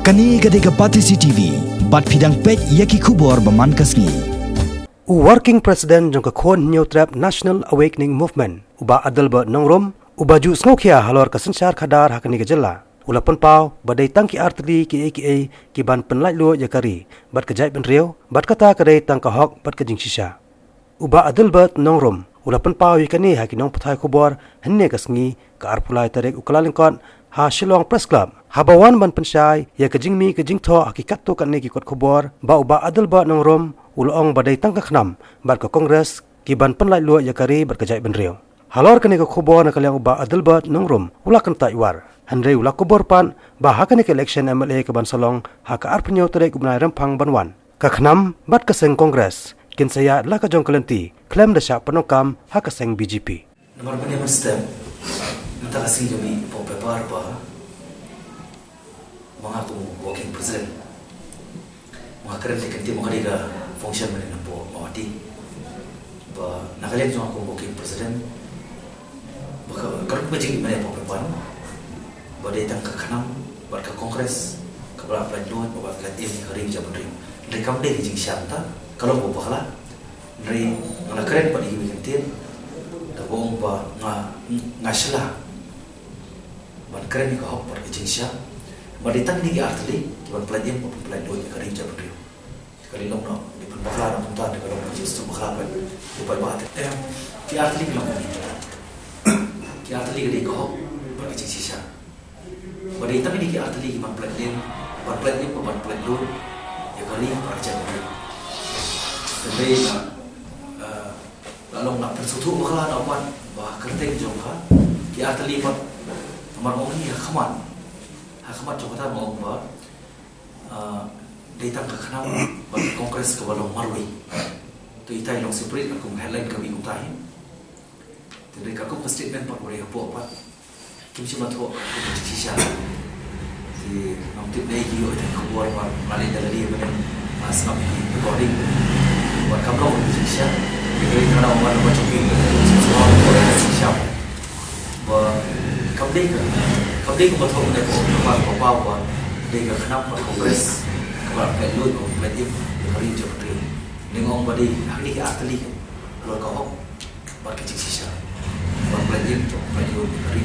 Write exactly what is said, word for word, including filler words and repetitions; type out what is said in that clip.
Kane ka dei ka Batesi T V, bad phi dang peit ïa ki khubor ba man ka sngi. U Working President jong ka Khun Hynñiewtrep National Awakening Movement, u Bah Adelbert Nongrum, uba ju sngewkhia halor ka synshar khadar ha kane ka jylla, u la pynpaw ba dei tang ki artylli kiei kiei ki ban pynlait luid ïa ka ri bad ka jaitbynriew, bad kata ka dei tang ka hok bad ka jingshisha. U Bah Adelbert Nongrum u la pynpaw ïa kane ha ki nongpathai khubor hynne ka sngi, ka arphew lai tarik u Kyllalyngkot, ha Shillong Press Club, haba wan ban pynshai ïa ka jingmih ka jingthoh ha ki katto katne ki kot khubor, ba u Bah Adelbert Nongrum u la ong ba dei tang ka KHNAM bad ka Congress ki ban pynlait luid ïa ka ri bad ka jaitbynriew. Halor kane ka khubor na ka liang u Bah Adelbert Nongrum u la kyntait war, hynrei u la kubur pat ba ha kane ka election M L A ka ban sa long ha ka arphew hynñiew tarik u bnai Rymphang ban wan, ka KHNAM bad ka seng Congress kin sa ïaid la ka jong ka lynti khlem da shah pyndonkam ha ka seng B J P. Namar mynne mynstep, mynta ka sngi ka mih hapoh paper ba ma nga kum working president. Ma nga kren te, ka ktien ma nga ka dei ka function mynne napoh Mawhati. Ba na ka liang jong nga kum working president, ba ka, ka ruh ka jingmane hapoh paper ba dei tang ka KHNAM bad ka Congress kaba la pynlait luid bad pynlait im ïa ka ri ka jaitbynriew. Hynrei kam dei ka jingshisha, ta ka long ba bakla. Hynrei nga la kren pat ïa kiwei ki ktien, da ba ong ba nga, nga shlur ban kren ïa ka hok bad ka jingshisha. Ba dei tang kine ki artylli ki ban pynlait im bad pynlait luid ïa ka ri ka jaitbynriew. Ka dei long noh, dei ban bakla noh kumta, dei ka long ka jingsdang bakla bad dei paidbah te. Em, ki artylli ki long kine. Ki artylli ka dei ka hok bad ka jingshisha. Ba dei tang kine ki artylli ki ban pynlait im, ban pynlait im, ban pynlait luid ïa ka ri bad ka jaitbynriew. Hynrei la, eh, la long na pynsngewthuh bakla na u pat ba ha kyrteng jong ka, ki artylli pat, namar ong hi ha khmat, ha khmat jong kata ba ong ba, ah, dei tang ka KHNAM bad ka Congress kaba long marwei. To itai long separate, ka kum headline ka mih kumta hi. Te dei ka kum ka statement pat ba dei hapoh pat. Kim shym la thoh ka kum ka jingshisha. Te ngam tip ne ïoh ïa ka khubor ba la leit da lade mynne, ah, sngap ïa ki recording. Wat kam long ka jingshisha. Te dei ka na wan ba jong ki ka jingshisha. Ba kam dei ka, kam dei ka ba thoh mynne ko ba ba ba dei ka KHNAM bad Congress kaba la pynlait luid, ba pynlait im ïa ka ri ka jaitbynriew. Nga ong ba dei ha kine ki artylli ka long ka hok bad ka jingshisha. Ban pynlait im, ban pynlait luid ïa ka ri